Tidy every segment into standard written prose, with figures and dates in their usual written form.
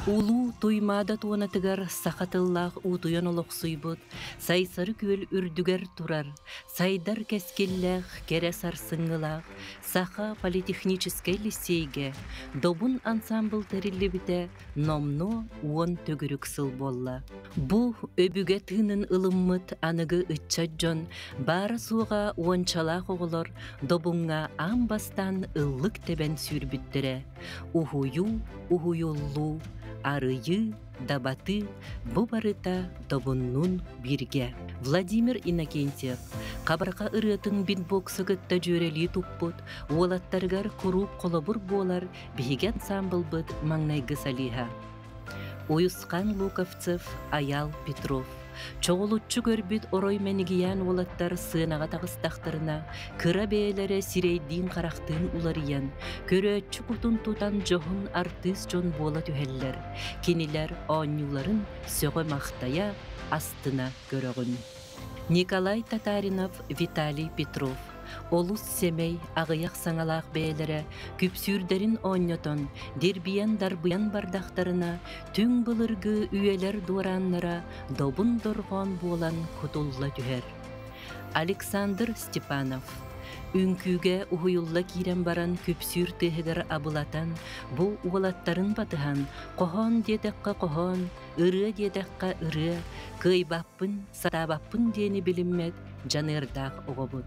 Улуу Туймаада туонатыгар саха тыллаах уутуйан олохсуйбут Сайсары күөл үрдүгэр турар, сайдар кэскиллээх кэрэ сарсыҥҥылаах Саха политехническэй лиссиэйгэ Добун ансаамбыл тэриллибитэ номнуо 10 төгүрүк сыл буолла. Бу өбүгэ тыынын ылыммыт аныгы ыччат дьон баара-суоҕа уончалаах оҕолор Добуҥҥа аан бастаан ыллык тэбэн сүүрбүттэрэ. Уһуйуу, уһуйуллуу, арыйыы, дабатыы бу барыта Добуннуун бииргэ. Владимир Иннокентьев хабарҕа ырыатын битбоксу кытта дьүөрэлии туппут уолаттарыгар куруук холобур буолар биһиги ансаамбылбыт маҥнайгы солиһа. Уйусхан Луковцев, Айаал Петров чоҕулуччу көрбүт орой мэнигийээн уолаттар сыанаҕа таҕыстахтарына, кыра бэйэлэрэ сирэйдиин-харахтыын уларыйан, көрөөччү кутун тутан дьоһун артыыс дьон буола түһэллэр. Кинилэр оонньууларын сөҕө-махтайа, астына көрөҕүн. Николай Татаринов, Виталий Петров олус сэмэй, аҕыйах саҥалаах бэйэлэрэ күпсүүрдэрин оонньотон, дирбийэн-дарбыйан бардахтарына, түҥ былыргы үйэлэр дуорааннара добун дорҕоон буолан кутулла түһэр. Александр Степанов Үҥкүүгэ уһуйулла киирэн баран күпсүүр тыаһыгар абылатан, бу уолаттарын батыһан, хоһоон диэтэххэ хоһоон, ырыа диэтэххэ ырыа, кыайбаппын, сатаабаппын диэни билиммэт дьаныардаах оҕобут.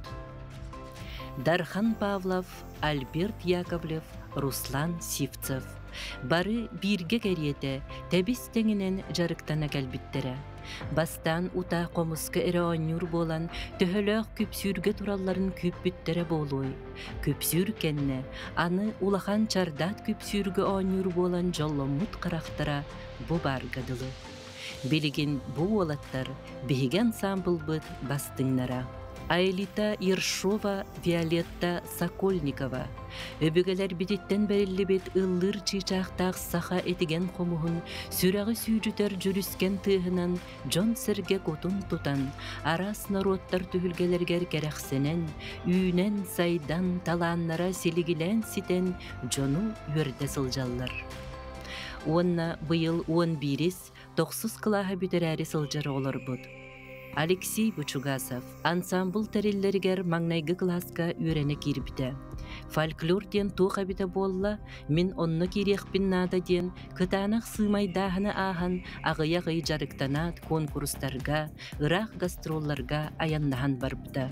Дархан Павлов, Альберт Яковлев, Руслан Сивцев бары бииргэ кэриэтэ тэбис тэҥинэн дьарыктана кэлбиттэрэ. Бастаан утаа хомуска эрэ оонньуур буолан, төһөлөөх күпсүүргэ туралларын күүппүттэрэ буолуой. Күпсүүр кэннэ аны улахан чардаат күпсүүргэ оонньуур буолан дьолломмут харахтара бу баарга дылы. Билигин бу уолаттар биһиги ансаамбылбыт бастыҥнара. Аэлита Ершова, Виолетта Сокольникова өбүгэлэрбититтэн бэриллибит ыллыыр чыычаахтаах саха этигэн хомуһун сүрэҕи сүүдьүтэр дьүрүскэн тыаһынан дьон-сэргэ кутун тутан, араас норуоттар түһүлгэлэригэр кэрэхсэнэн, үүнэн-сайдан, талааннара силигилээн ситэн дьону үөрдэ сылдьаллар. Уонна быйыл 11-ис, тохсус кылааһы бүтэрээри сылдьар оҕолорбут. Алексей Бучугасов ансаамбыл тэриллэригэр маҥнайгы кылааска үөрэнэ киирбитэ. Фольклор диэн туох эбитэ буолла, мин онно киириэхпин наада диэн кытаанах сыымайдааһыны ааһан аҕыйах ый дьарыктанаат куонкурустарга, ыраах гастролларга айаннаһан барбыта.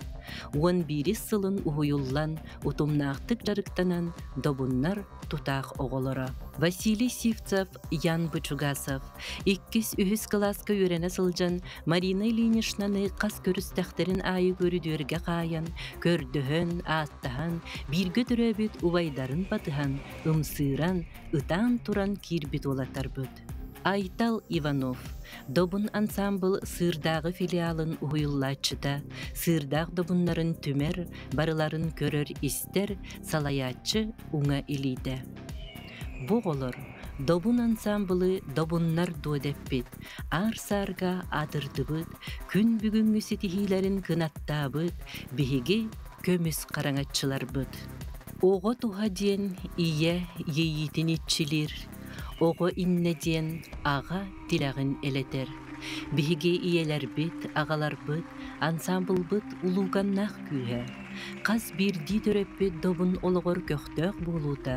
11-ис сылын уһуйуллан, утумнаахтык дьарыктанан добуннар тутаах оҕолоро. Василий Сивцев, Ян Бучугасов иккис, үһүс кылааска үөрэнэ сылдьан Марина Ильиничнаны хас көрүстэхтэрин аайы көрүдүөргэ хаайан, көрдөһөн, ааттаһан, бииргэ төрөөбүт убайдарын батыһан, ымсыыран, ытаан туран киирбит уолаттарбыт. Айтал Иванов, Добун ансаамбыл Сыырдааҕы филиалын уһуйуллааччыта, Сыырдаах добуннарын түмэр, барыларын көрөр-истэр салайааччы уҥа илиитэ. Бу оҕолор Добун ансаамбылы добуннар дуо дэппит, аар-саарга аатырдыбыт, күн бүгүҥҥү ситиһиилэрин кынаттаабыт биһиги көмүс хараҥаччыларбыт. Оҕо туһа диэн ийэ иэйиитин иччилиир, оҕо иннэ диэн аҕа тилэҕин элэтэр. Биһиги ийэлэрбит, аҕаларбыт, ансаамбылбыт улууканнаах күүһэ. Хас биирдии төрөппүт добун олоҕор көхтөөх буолуута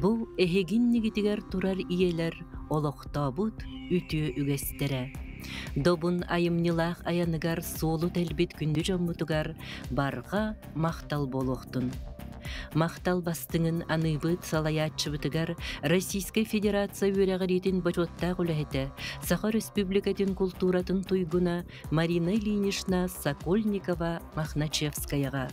бу эһиги иннигитигэр турар ийэлэр олохтообут үтүө үгэстэрэ. Добун айымньылаах айаныгар суолу тэлбит күндү дьоммутугар барҕа махтал буолуохтун. Махтал бастыҥын аныыбыт салайааччыбытыгар Российскай Федерация үөрэҕириитин бочуоттаах үлэһитэ, Саха Өрөспүүбүлүкэтин култууратын туйгуна Марина Ильинична Сокольникова-Мохначевскаяҕа.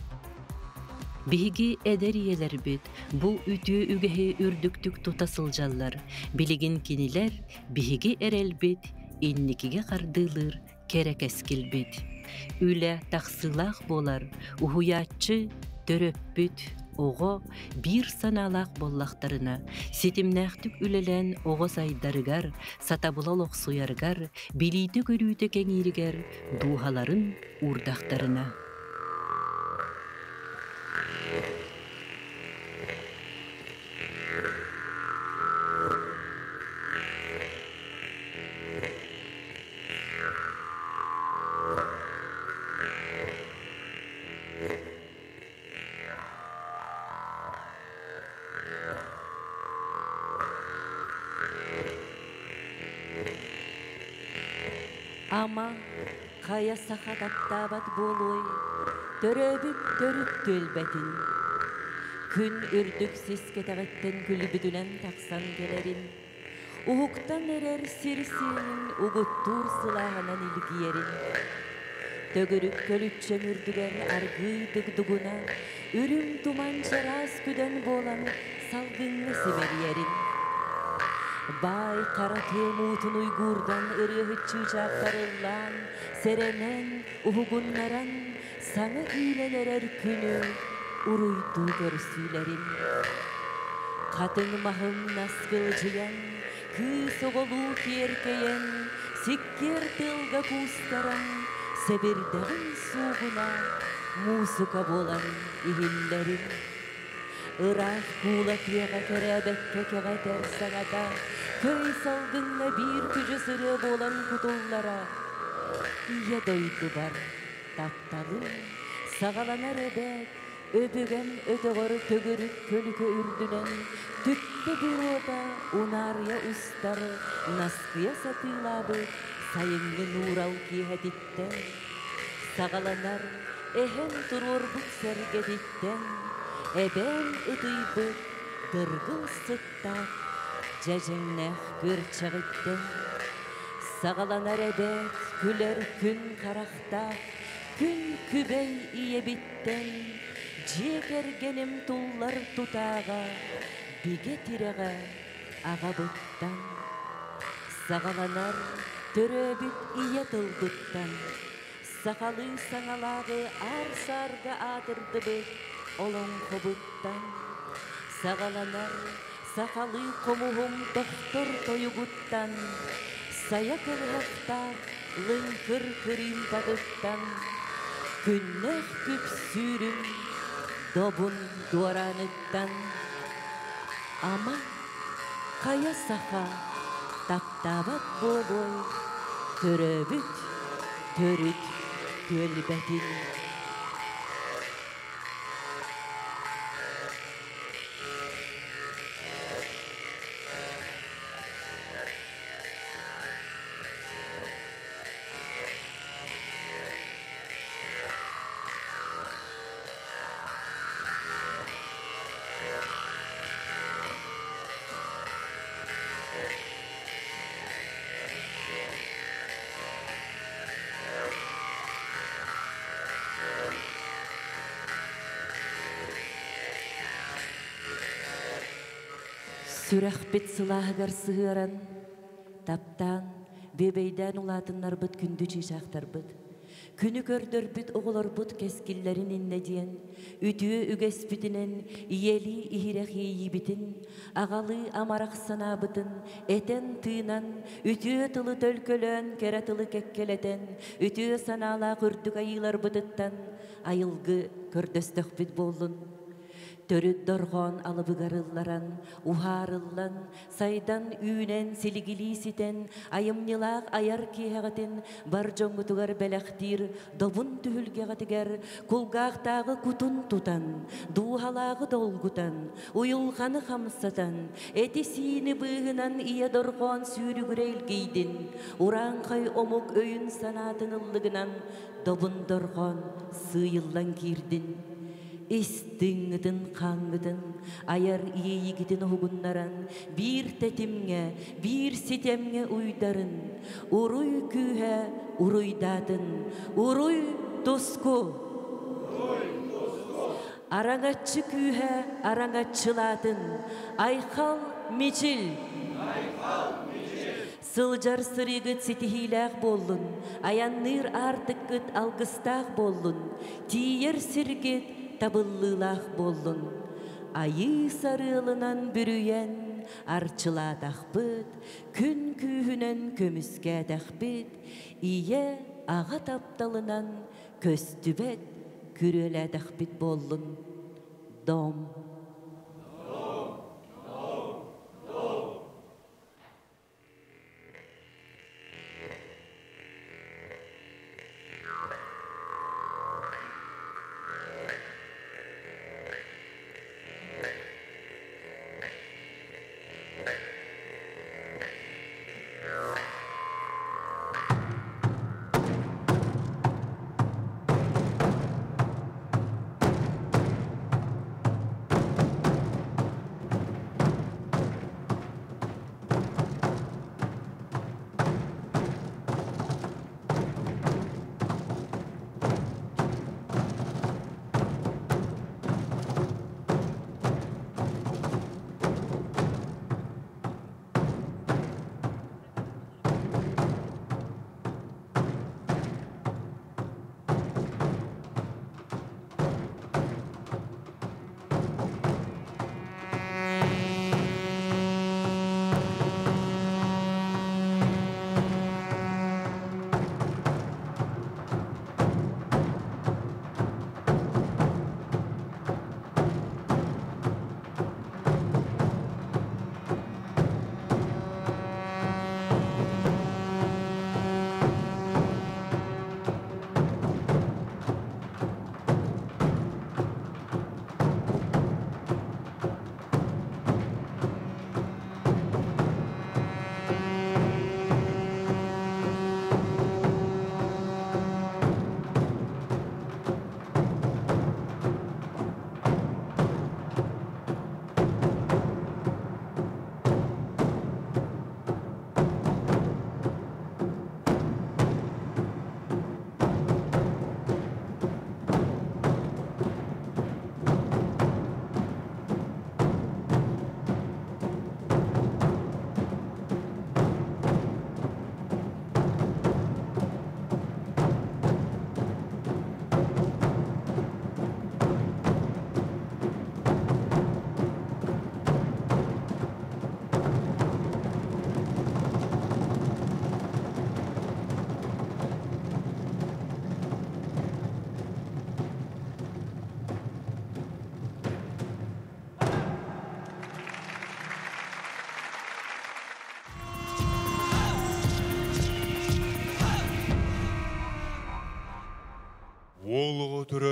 Биһиги эдэр ийэлэрбит бу үтүө үгэһи үрдүктүк тута сылдьаллар. Билигин кинилэр биһиги эрэлбит, инникигэ хардыылыыр кэрэ кэскилбит. Үлэ тахсыылаах буолар, уһуйааччы, төрөппүт, оҕо биир санаалаах буоллахтарына, ситимнээхтик үлэлээн оҕо сайдарыгар, сатабыла олохсуйарыгар, билиитэ-көрүүтэ кэҥииригэр дууһаларын уурдахтарына. Ама, хайа саха таптаабат буолуой, төрөөбүт төрүт түөлбэтин. Күн үрдүк сис кэтэҕиттэн күлбүтүнэн тахсан кэлэрин, уһуктан эрэр сир сиэнин угуттуур сылааһынан илгийэрин, төгүрүк көлүччэҥ үрдүгэр аргыый дыгдугуна үрүҥ туман чараас күдэн буолан салгыҥҥа симэлийэрин. Баай хара тыа муутун уйгуурдан ырыаһыт чыычаахтар ыллаан, сэрэнэн, уһугуннаран саҥа үүнэн эрэр күнү уруйдуу көрсүүлэрин. Хатыҥ маһым наскылдьыйан, кыыс оҕолуу киэркэйэн, сиккиэр тыалга куустаран, сэбирдэҕин суугуна муусука буолан иһиллэрин. Ыраах куула тыаҕа кэрээбэккэ кэҕэтэр саҥата, көй салгыҥҥа биир күдьүс ырыа буолан кутуллара. Ийэ дойдубар тапталым саҕаланар эбээт, өбүгэм өтөҕөр төгүрүк көлүкэ үрдүнэн түптэ буруота унаарыйа устар наскыйа сатыылаабыт сайыҥҥы нуурал киэһэтиттэн саҕаланар эһэм туруорбут сэргэтиттэн эбээм ытыйбыт дыргыл сыттаах дьэдьэҥнээх күөрчэҕиттэн саҕаланар эбээт күлэр күн харахтаах күн күбэй ийэбиттэн дьиэ кэргэним туллар тутааҕа бигэ тирэҕэ аҕабыттан саҕаланар төрөөбүт ийэ тылбыттан сахалыы саҥалааҕы аар-саарга аатырдыбыт олоҥхобуттан саҕаланар сахалыы хомуһум тохтор тойугуттан сайа кылыһахтаах лыҥкыр кырыымпатыттан күннээх күпсүүрүм добун дуорааныттан ама хайа саха таптаабат буолуой төрөөбүт төрүт түөлбэтин. Сүрэхпит сылааһыгар сыһыаран, таптаан, бүөбэйдээн улаатыннарбыт күндү чыычаахтарбыт. Күнү көрдөрбүт оҕолорбут кэскиллэрин иннэ диэн, үтүө үгэспитинэн ийэлии иһирэх иэйиибитин, аҕалыы амарах санаабытын этэн-тыынан, үтүө тылы төлкөлөөн, кэрэ тылы кэккэлэтэн, үтүө санаалаах үрдүк айыыларбытыттан айылгы көрдөстөхпүт буоллун. Төрүт дорҕоон алыбыгар ылларан, уһаарыллан, сайдан, үүнэн, силигилии ситэн, айымньылаах айар киэһэҕитин бар дьоҥҥутугар бэлэхтиир добун түһүлгэҕитигэр кулгаахтааҕы кутун тутан, дууһалааҕы долгутан, уйулҕаны хамсатан, эти-сиини быыһынан ийэ дорҕоон сүүрүгүрэ илгийдин, урааҥхай омук өйүн-санаатын ыллыгынан добун дорҕоон сыыйыллан киирдин. Истиҥҥитин хааҥҥытын айар иэйиигитин уһугуннаран биир тэтимҥэ, биир ситэмҥэ уйдарын, уруй күүһэ уруйдаатын, уруй туску! Араҥаччы күүһэ араҥаччылаатын, айхал мичил! Сылдьар сырыыгыт ситиһиилээх буоллун, айанныыр аартыккыт алгыстаах буоллун, тиийэр сиргит табыллыылаах буоллун. Айыы сарыалынан бүрүйэн арчылаатахпыт, күн күүһүнэн көмүскээтэхпит, ийэ аҕа тапталынан көстүбэт күрүөлээтэхпит буоллун. Дом.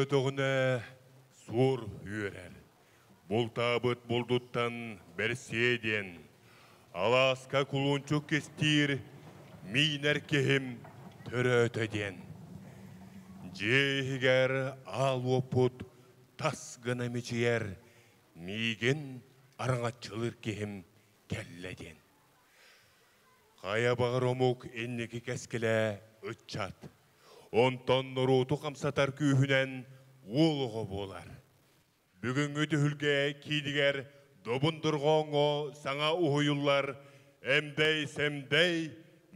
Төрөөтөҕүнэ суор үөрэр. Бултаабыт булдуттан бэрсиэ диэн, алааска кулунчук кистиир миинэр киһим төрөөтө диэн. Дьиэ иһигэр аал уоппут тас гына мичийэр, миигин араҥаччылыыр киһим кэллэ диэн. Хайа баҕар омук инники кэскилэ ыччат. Онтон норуоту хамсатар күүһүнэн уол оҕо буолар. Бүгүҥҥү түһүлгэ киинигэр Добун дорҕооҥҥо саҥа уһуйуллар эмдэй-сэмдэй,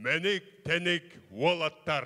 мэник-тэник уолаттар.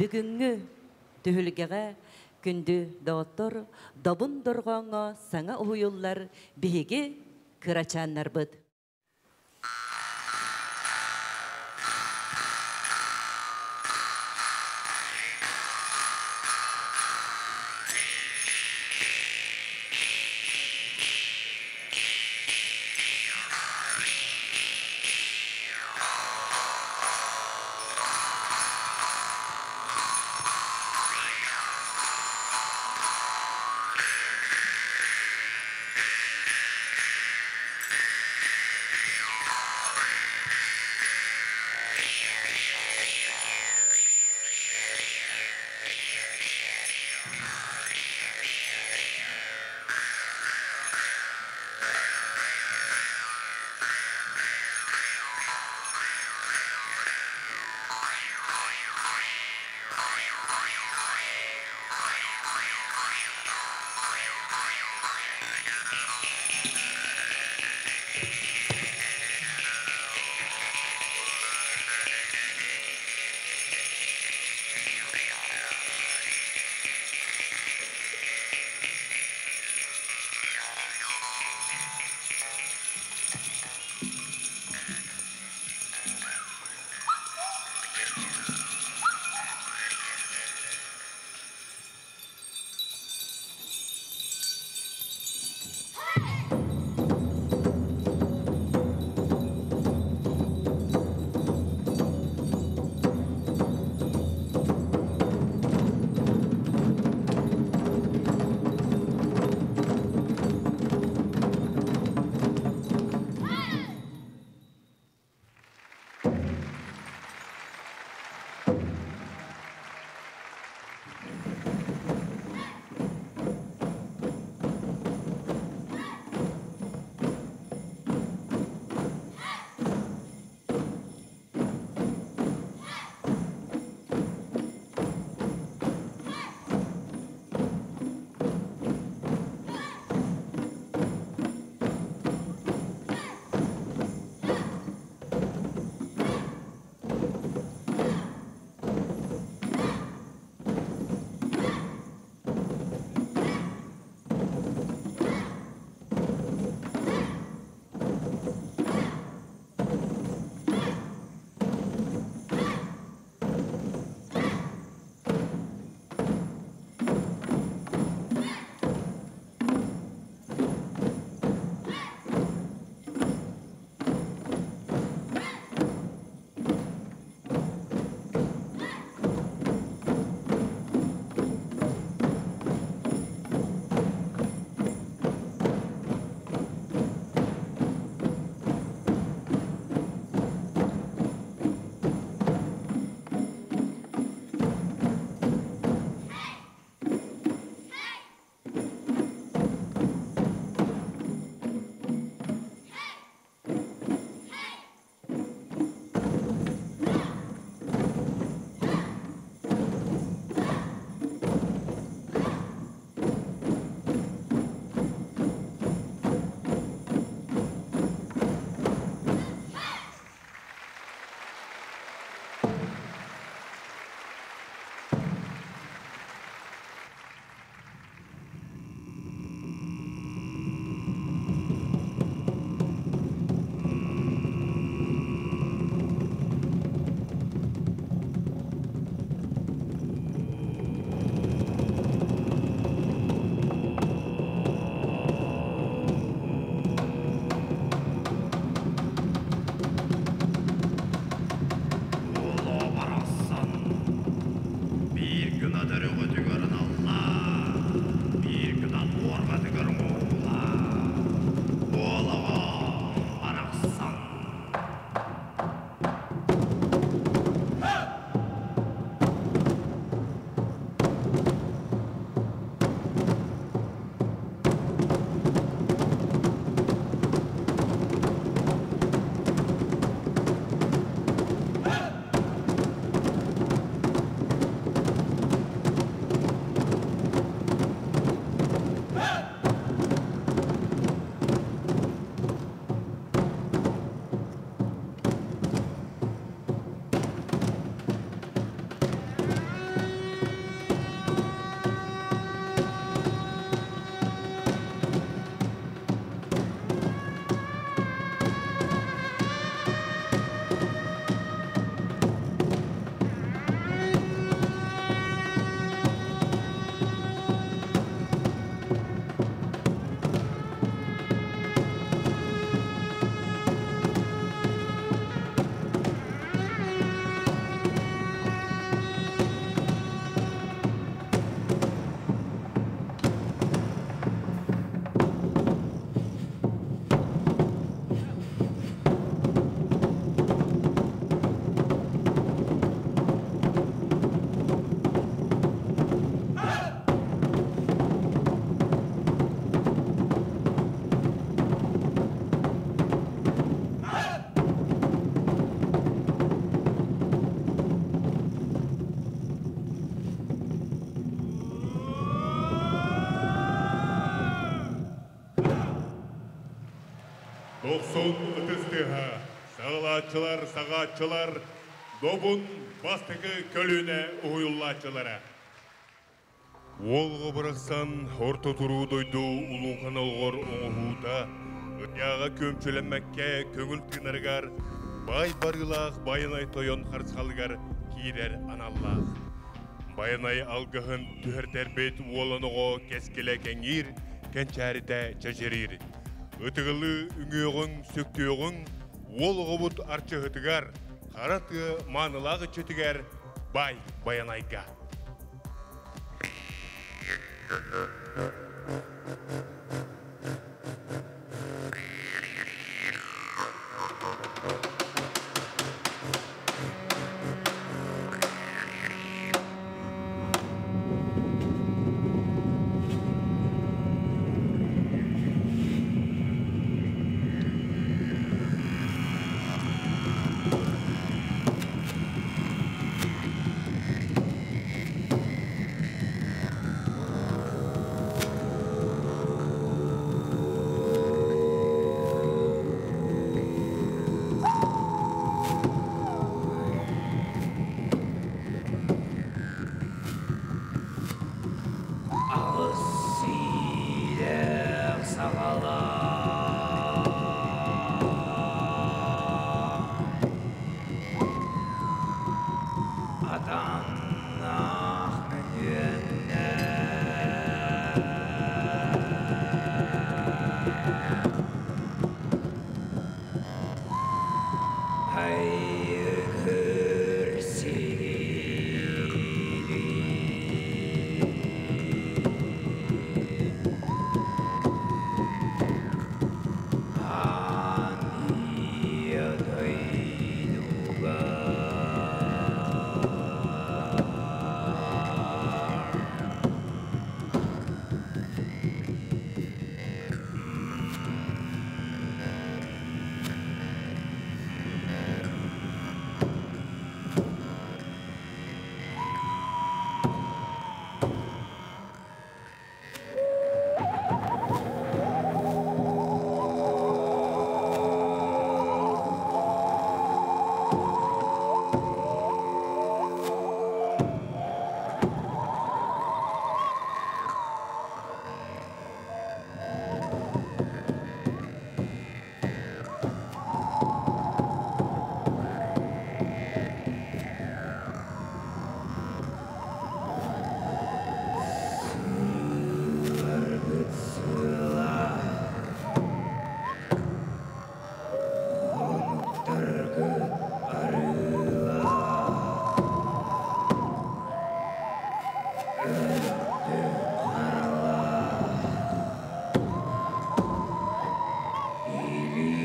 Бүгүҥҥү түһүлгэҕэ күндү доҕоттор, добун дорҕооҥҥо саҥа уһуйуллар биһиги кырачааннарбыт. Дохсун ытыс тыаһа, саҕалааччылар, саҕааччылар, добун бастакы көлүөнэ уһуйуллааччылара. Уолга барахсан орто туруу дойду улуукан олоҕор оҥоһуута, ыйааҕа күөмчүлэммэккэ көҥүл тыынарыгар баай барыылаах Байанай тойон харысхалыгар киирэр аналлаах. Байанай алгыһын түһэртэрбит уолан оҕо кэскилэ кэҥиир, кэнчээритэ чэчириир. Ытыгылыы үҥүөҕүҥ, сүктүөҕүҥ уол оҕобут арчыһытыгар, хара тыа маанылаах иччитигэр Бай Байанайга. Аҕыс сиилээх саҕалаах атаннаах мөҥүөннээх Айгыр сигили Аан ийэ дойдуга Сылларгыт сыла, хонуктаргыт арыыла, өртүн харала, илии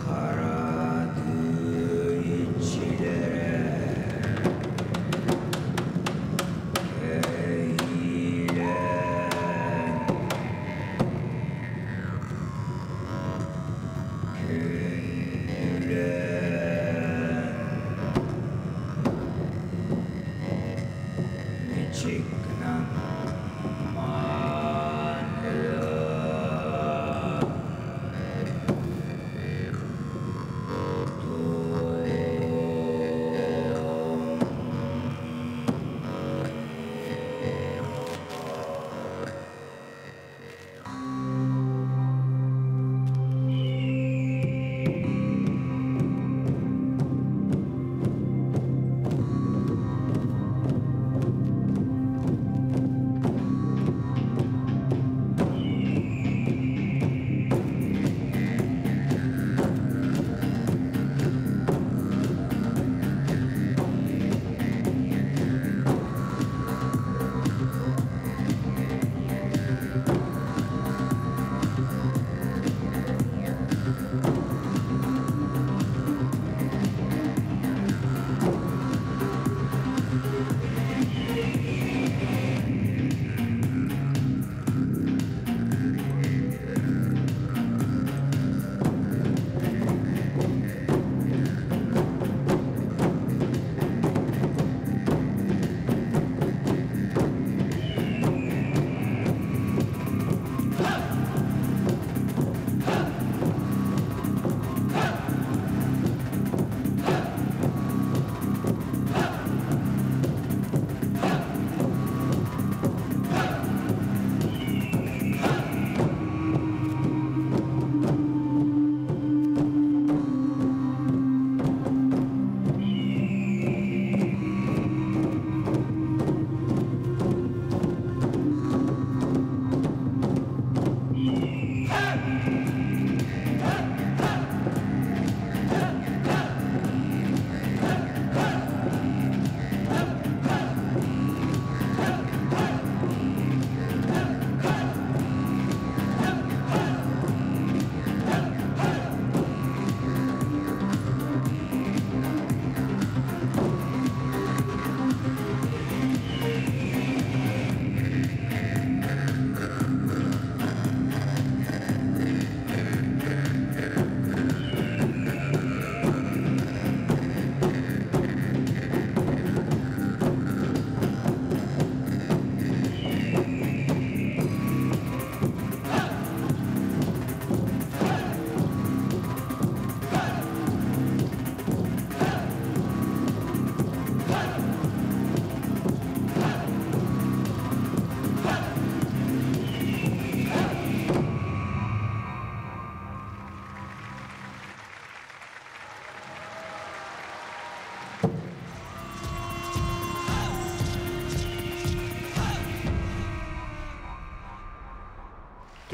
Хара тыы иччилэрэ кэһиилэн күндүлээн мичик гынан маанылаан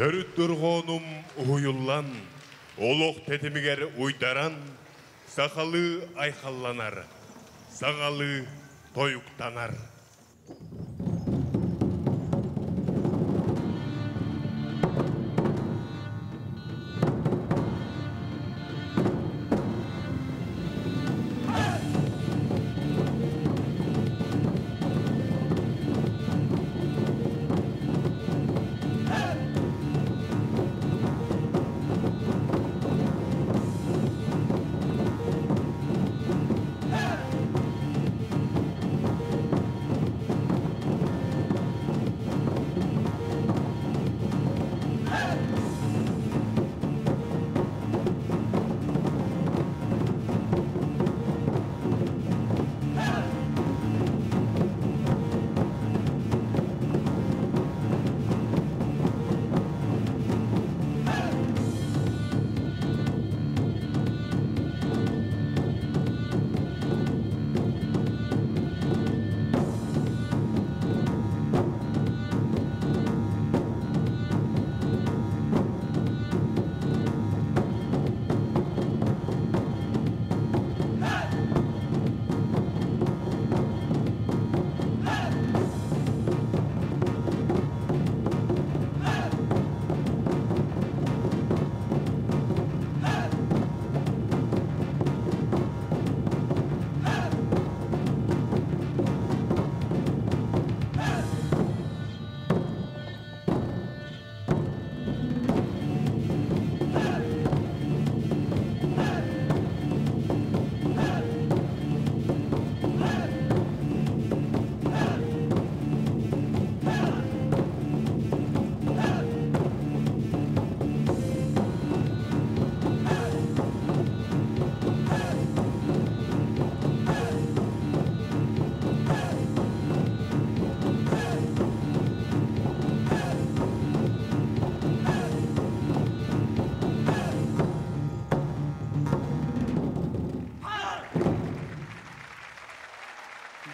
Төрүт дорҕоонум уһуйуллан, олох тэтимигэр уйдаран, сахалыы айхалланар, саҥалыы тойуктанар.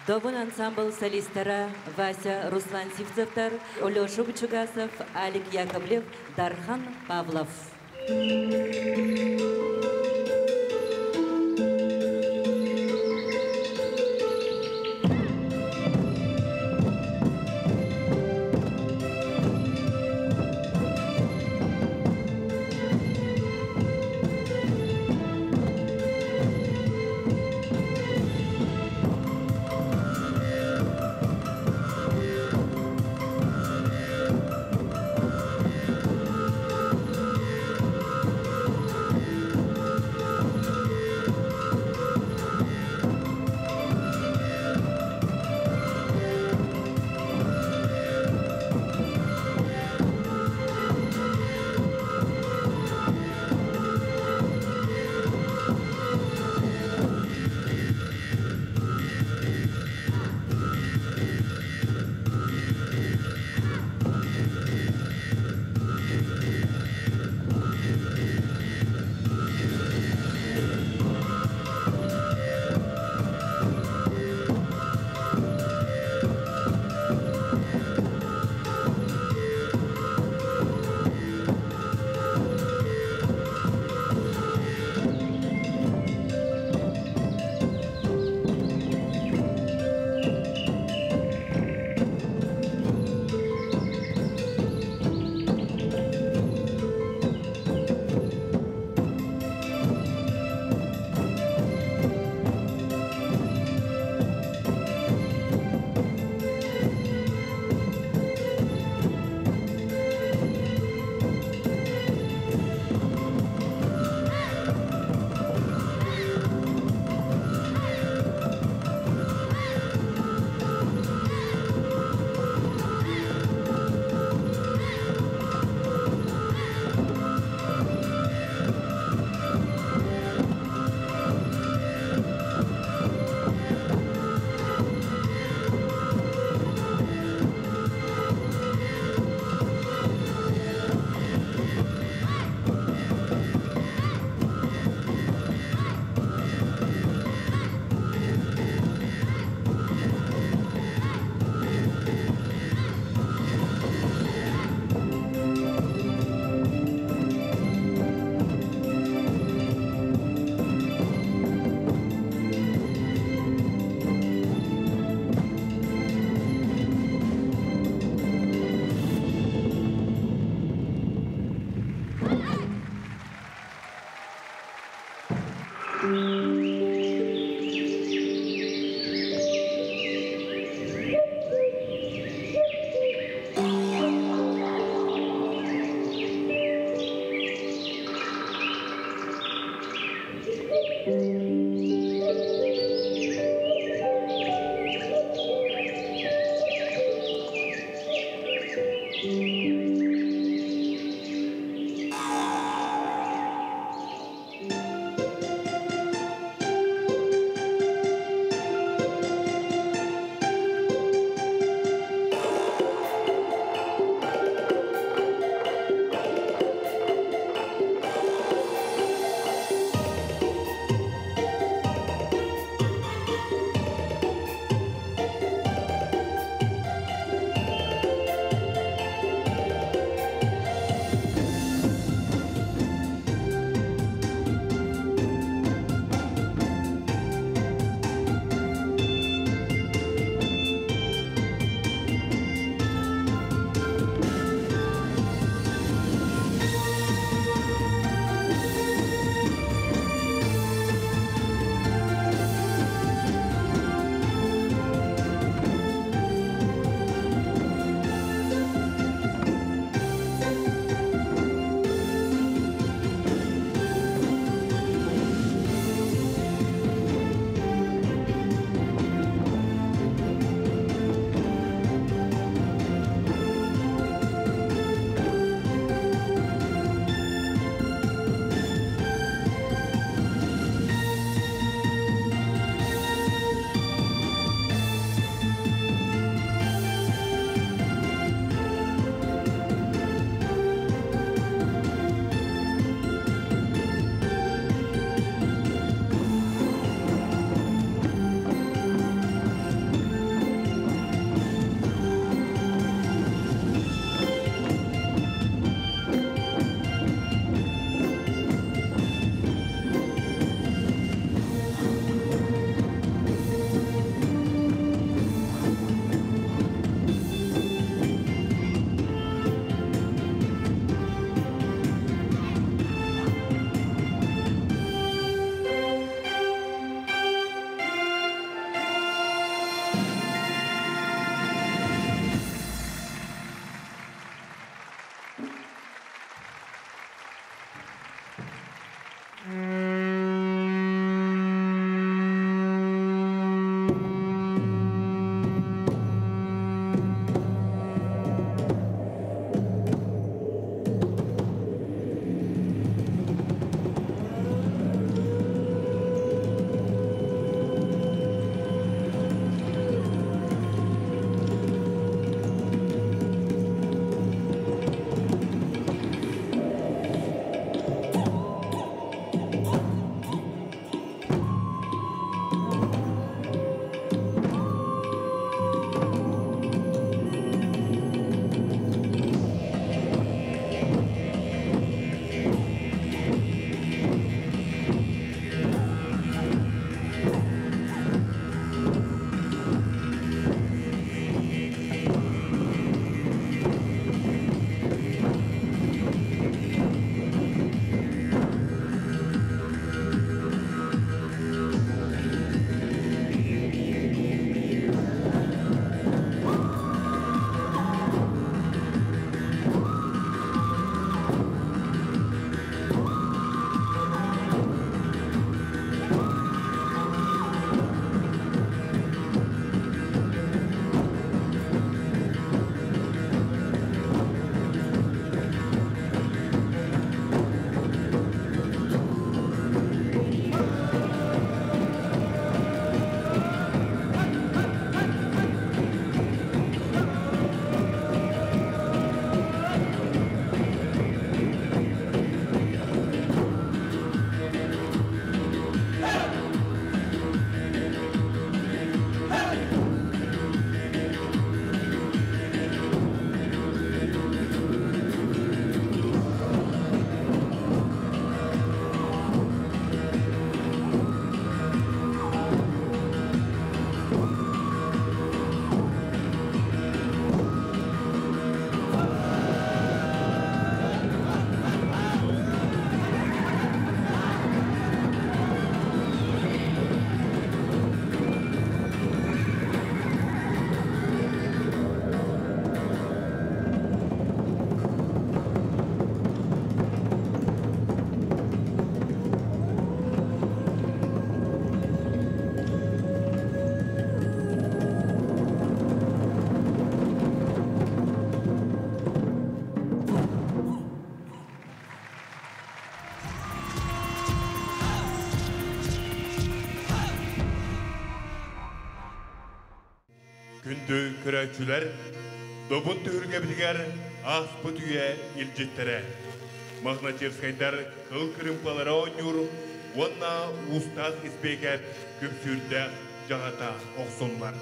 Добун ансамбл солистара Вася Руслан Сивцевтар, Олеша Бучугасов, Алик Яковлев, Дархан Павлов. Көрөөччүлэр Добун түһүлгэбитигэр ааспыт үйэ илдьиттэрэ, Мохначевскайдар кыл кырыымпалара оонньуур уонна Уустаах Испиэкэп күпсүүрдээх дьаҕата охсуллар.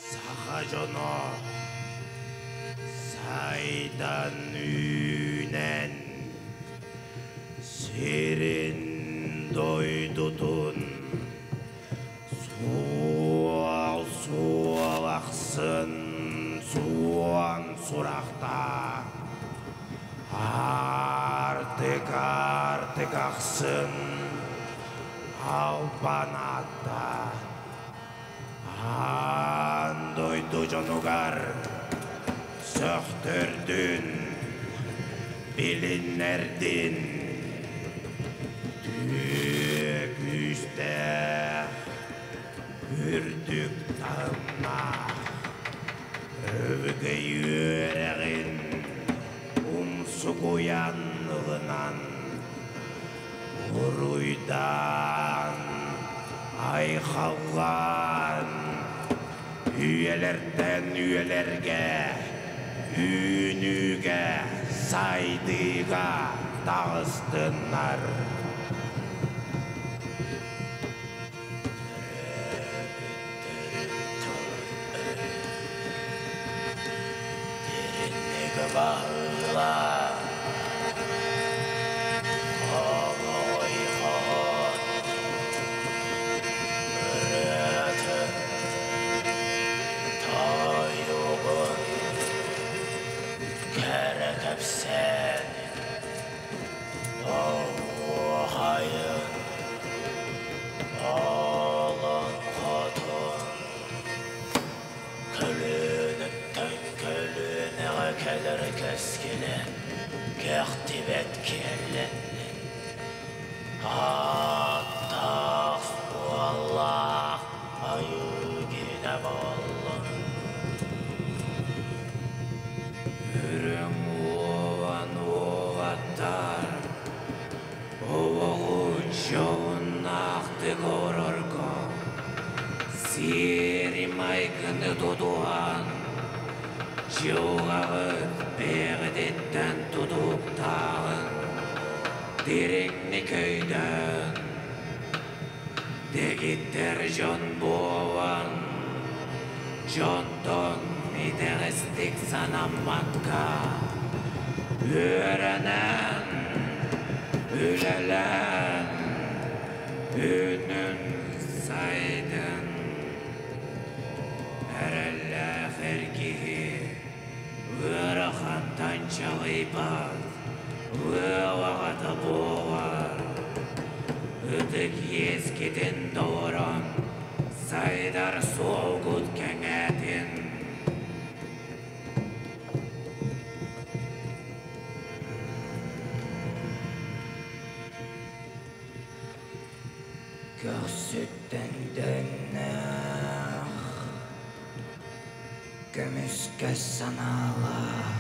Саха дьоно сайдан үүнэн сирин дойдутун суол суол ахсын суон сурахтаах аартык аартык ахсын албан ааттаах аан дойду дьонугар сөхтөрдүн, билиннэрдин, түө күүстээх, үрдүк таһымнаах өбүгэ үөрэҕин умсугуйан ылынан Уруйдаан, айхаллаан, үйэлэртэн үйэлэргэ, үүнүүгэ, сайдыыга таҕыстыннар. Дириҥник баһылаан, хомоҕой хоһоон ырыатын, тойугун кэрэ кэпсээн оһуохайын олоҥхотун Көлүөнэттэн көлүөнэҕэ кэлэр кэскилэ кэхтибэт киэллэннин. Ааттаах суоллаах айыы киинэ буоллун. Үрүҥ уолан уолаттар Олоҕу дьоһуннаахтык олорорго сиэри-майгыны тутуһан, дьылҕаҕыт бэйэҕититтэн тутулуктааҕын дириҥник өйдөөн, дэгиттэр дьон буолан, дьонтон итэҕэстик санаммакка, үөрэнэн, үлэлээн, үүнүн сайдын. Эрэллээх эр киһи ыарахантан чаҕыйбат, ыал аҕата буолар. Ытык иэскитин толорон, сайдар суолгут кэҥээтин. Көхсүттэн дэҥнээх, көмүскэс санаалаах,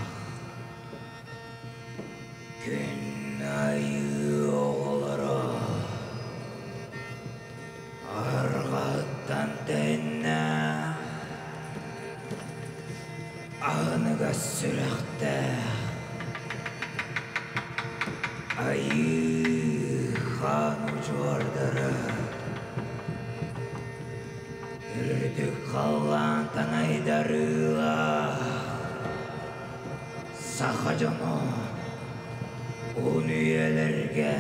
күн айыы оҕолоро арҕаһыттан тэҥнээх, аһыныгас сүрэхтээх Айыы хаан удьуордара үрдүк халлаантан айдарыылаах саха дьоно уһун үйэлэргэ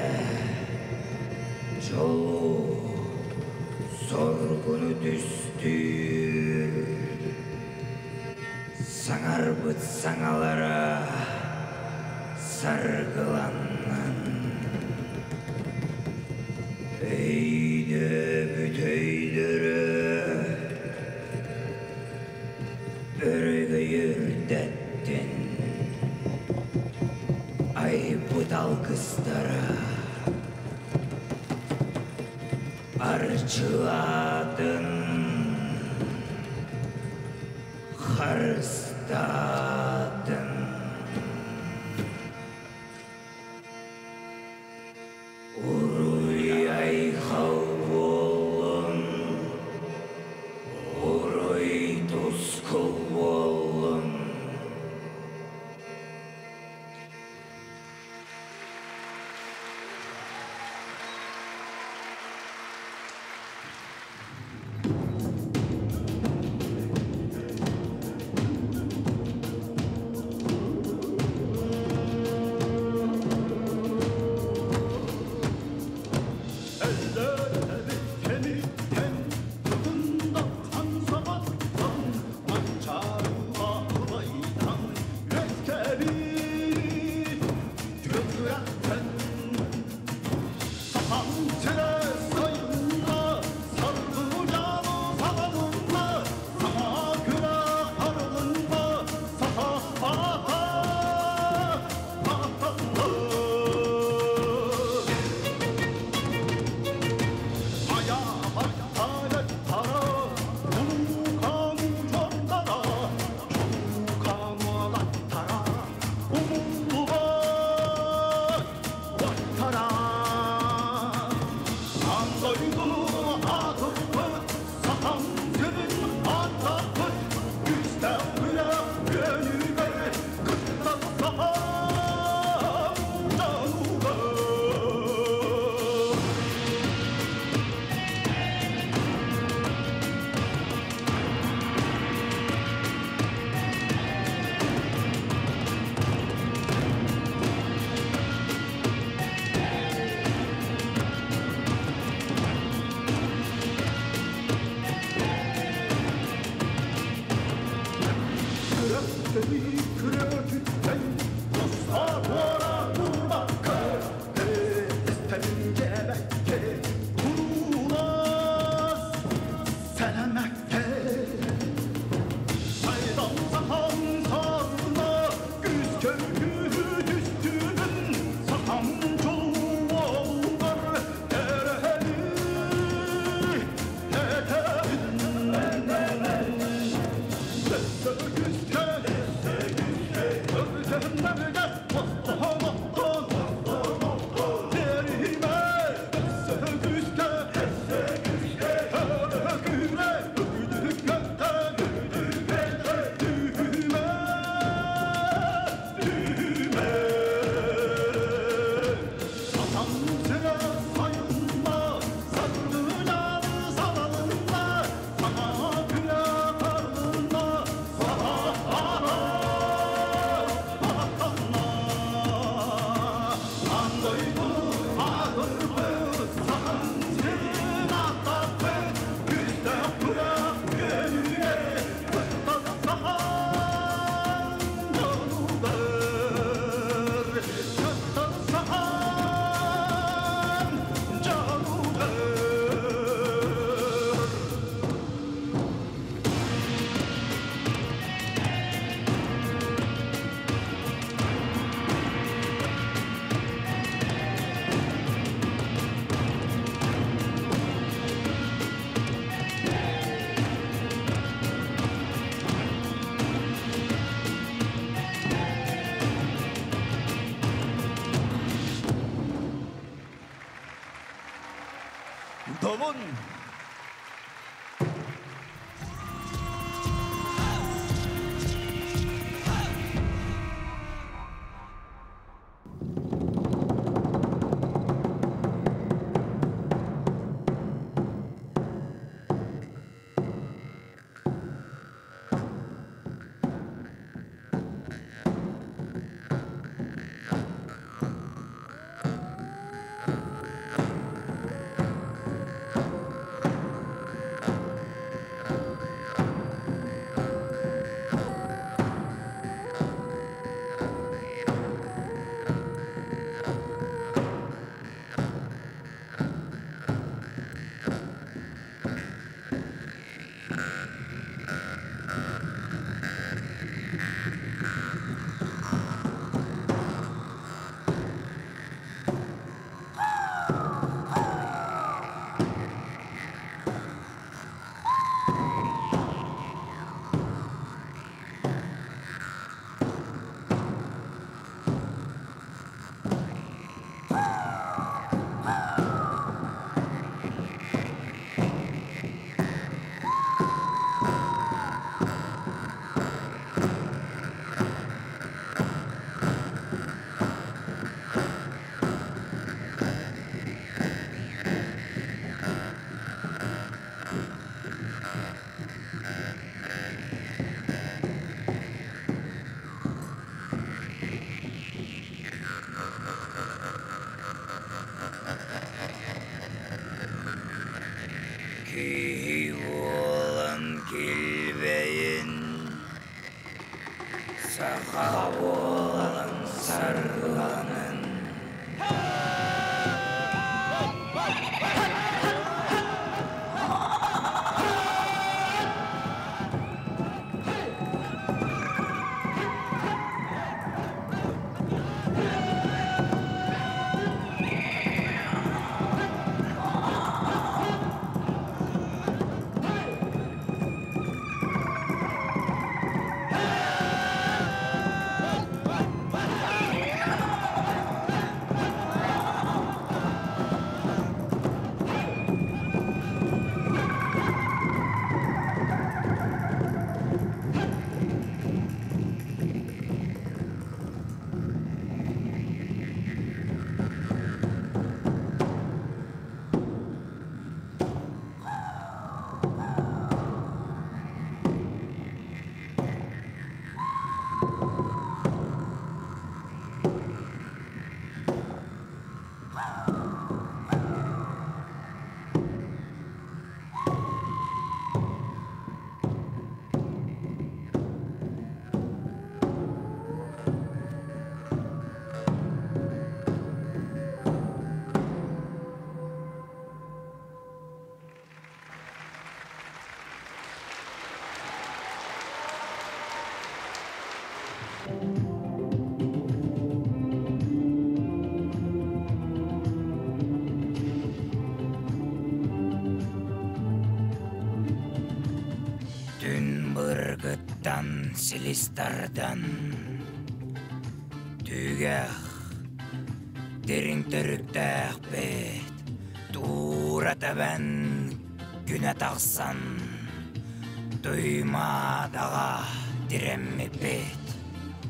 дьолу соргуну түстүүр Саҥарбыт саҥалара саргыланнын, өйдөөбүт өйдөрө өрөгөйү үрдэттин, айбыт алгыстара арчылаатын. Добун! Киһи буолан килбэйин, саха буолан саргыланын. Түн быргыттан силистардан түгэх дириҥ төрүктээхпит туура тэбэн күнэ тахсан туймаадаҕа тирэммиппит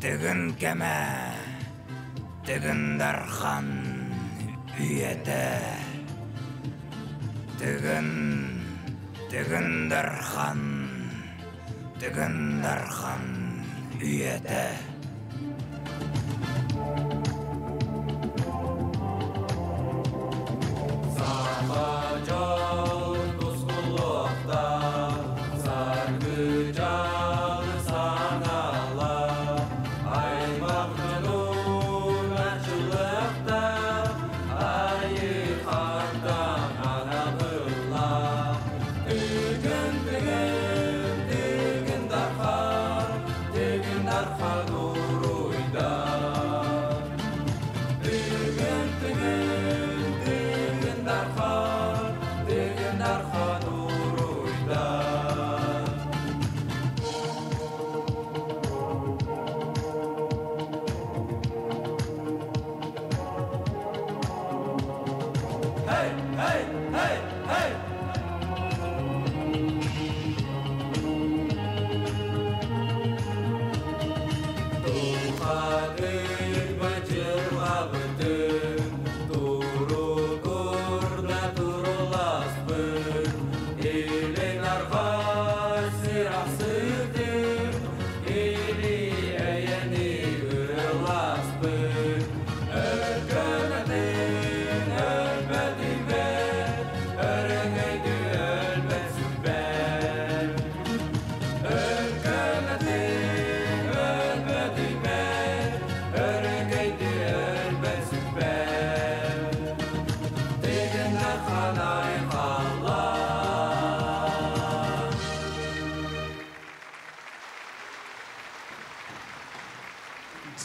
Тыгын кэмэ Тыгын Дархан үйэтэ Тыгын Тыгын Дархан Тыгын Дархан үйэтэ. Саха дьол тускулуохтаах, саргы дьал санаалаах, аймах дьонун арчылыахтаах, айыы-хантан анабыллаах. Тыгын, тыгын, тыгын дархан, тыгын дархан уруйдан. Тыгын, тыгын, тыгын дархан, тыгын дархан уруйдан. Hey, hey, hey, hey!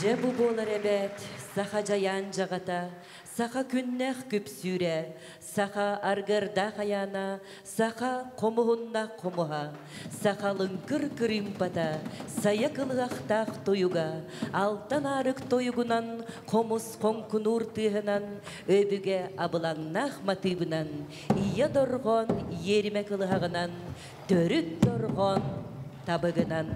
Дьэ бу буолар эбээт саха дьайаан дьаҕата, саха күннээх күпсүүрэ, саха аргыардаах айаана, саха хомуһуннаах хомуһа, саха лыҥкыр кырыымпата, сайа кылыһахтаах тойуга, алтан аарык тойугунан, хомус хоҥкунуур тыаһынан, өбүгэ абылаҥнаах матыыбынан, ийэ дорҕоон иэримэ кылыһаҕынан, төрүт дорҕоон табыгынан.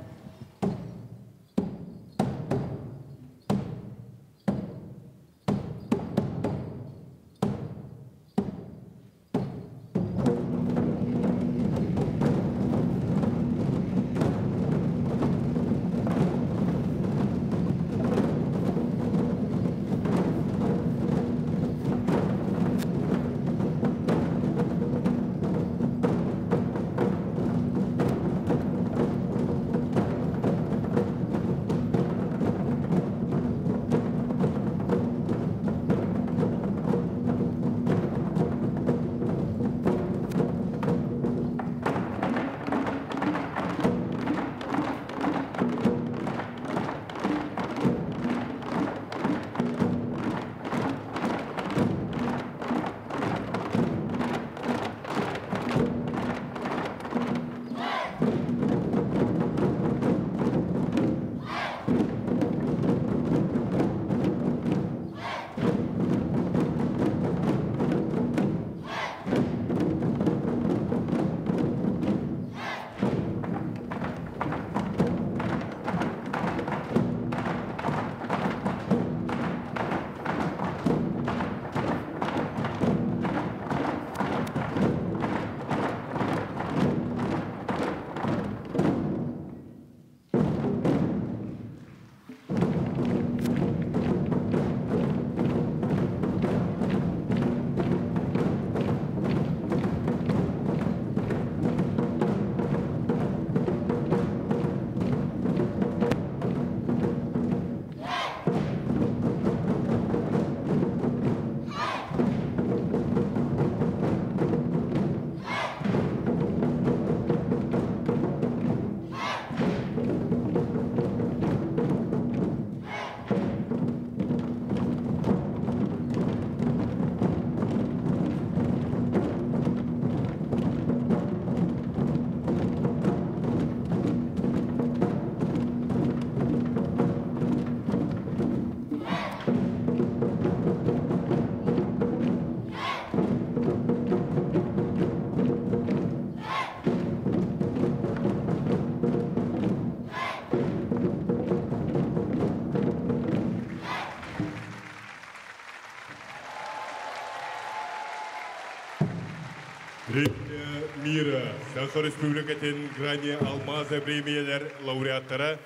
Премия мира Саха Республикатын Грани Алмаза премиялар лауреаттара,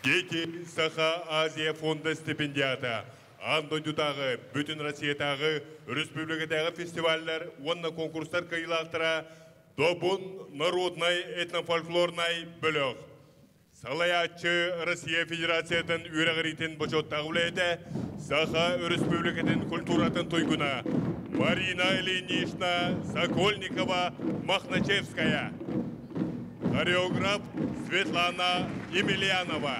Дети Саха Азия фонда стипендиата, аан дойдутааҕы, бүтүн Россиятааҕы, республикатааҕы фестиваллар уонна конкурстар кыайыылаахтара Добун народнай этнофольклорнай бөлөх. Салайааччы Россия Федерациятын үөрэҕириитин бочуоттаах үлэһитэ, Саха Өрөспүүбүлүкэтин культуратын туйгуна Марина Ильинична Сокольникова-Мохначевская. Хореограф Светлана Емельянова.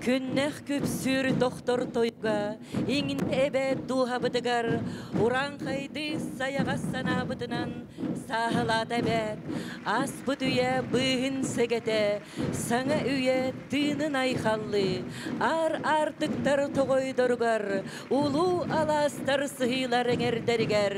Күннэх күпсүүр тохтор тойуга, иҥин эбэ дууһабытыгар, урааҥхайды сайаҕас санаабытынан сааһылаата эбээт, ааспыт үйэ быыһын сэгэтэ, саҥа үйэ тыынын айхаллыы, аар аартыктар тоҕойдоругар, улуу алаастар сыһыылар эҥэрдэригэр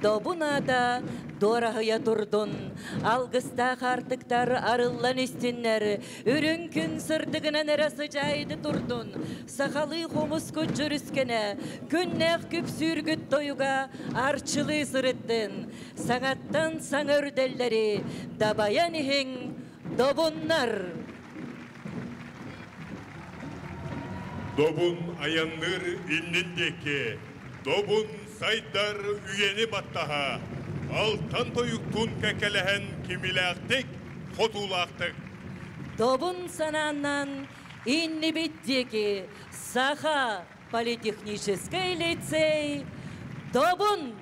добун аата дуораһыйа турдун, алгыстаах аартыктар арыллан истиннэр, Үрүҥ күн сырдыгынан эрэ сыдьаайды турдун, сахалыы хомускут дьүрүскэнэ, күннээх күпсүүргүт тойуга арчылыы сырыттын, саҥаттан саҥа үрдэллэри дабайан иһиҥ, добуннар! Добун айанныыр иннин диэки, добун сайдар үйэни баттаһа, алтан тойуктуун кэккэлэһэн кимилээхтик, хотуулаахтык. Добун санааннан иннибит диэки Саха политехническэй лицей Добун!